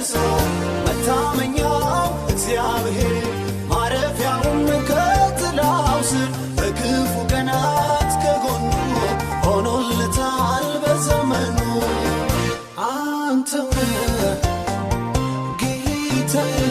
ሰው መታመኛው እግዚአብሔር ማረፊያውም ከጥላው ስር በክፉ ቀናት ከጎኑ ሆኖለታል በዘመኑ። አንተው ነህ ጌታዬ።